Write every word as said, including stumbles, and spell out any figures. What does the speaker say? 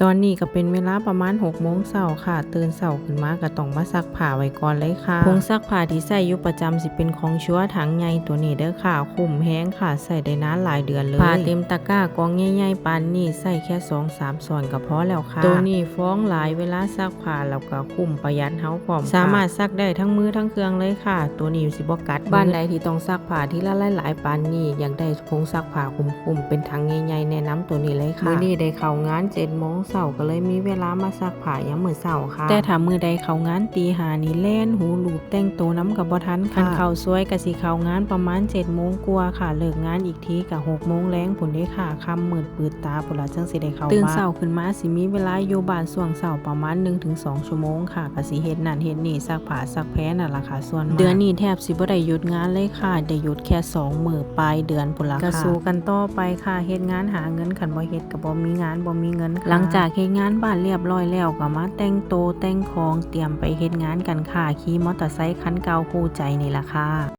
ตอนนี้ก็เป็นเวลาประมาณหกโมงเช้าค่ะ ตื่นเช้าขึ้นมาก็ต้องมาซักผ้าไว้ก่อนเลยค่ะ ผงซักผ้าที่ใช้อยู่ประจำสิเป็นของชัวร์ ถังใหญ่ตัวนี้เด้อค่ะ คุ้มแฮงค่ะ ใช้ได้นานหลายเดือนเลย ผ้าเต็มตะกร้ากองใหญ่ๆปานนี้ ใช้แค่สองสามส่วนก็พอแล้วค่ะ ตัวนี้ฟองหลาย เวลาซักผ้าแล้วก็คุ้ม ประหยัดเฮาพร้อมค่ะ สามารถซักได้ทั้งมือทั้งเครื่องเลยค่ะ ตัวนี้สิบ่กัดมือ บ้านใดที่ต้องซักผ้าทีละหลายๆปานนี้ อยากได้ผงซักผ้าคุ้มๆ เป็นถังใหญ่ๆ แนะนำตัวนี้เลยค่ะ มื้อนี้ได้เข้างานเจ็ดโมงเช้า ก็เลยมีเวลามาซักผ้ายามมื้อเช้าค่ะ แต่ถ้ามื้อใดเข้างานตีห้านี่ แล่นหูลูบแต่งตัวนำก็บ่ทันค่ะ คันเข้าสวยก็สิเข้างานประมาณเจ็ดโมงกว่าค่ะ เลิกงานอีกทีก็หกโมงแลงพู้นเด้อค่ะ ค่ำมืดปืดตาพู้นละจั่งสิได้เข้าบ้าน ตื่นเช้าขึ้นมาสิมีเวลาอยู่บ้านช่วงเช้าประมาณหนึ่งถึงสองชั่วโมงค่ะ ก็สิเฮ็ดนั่นเฮ็ดนี่ ซักผ้าซักแพรนั่นล่ะค่ะ ส่วนมาก เดือนนี้แทบสิบ่ได้หยุดงานเลยค่ะ ได้หยุดแค่สองมื้อปลายเดือนพู้นล่ะค่ะ ก็สู้กันต่อไปค่ะ เฮ็ดงานหาเงิน คันบ่เฮ็ดก็บ่มีงานบ่มีเงินค่ะ หลังจากเฮ็ดงานบ้านเรียบร้อยแล้ว ก็มาแต่งโตแต่งของ เตรียมไปเฮ็ดงานกันค่ะ ขี่มอเตอร์ไซค์คันเก่าคู่ใจนี่ล่ะค่ะ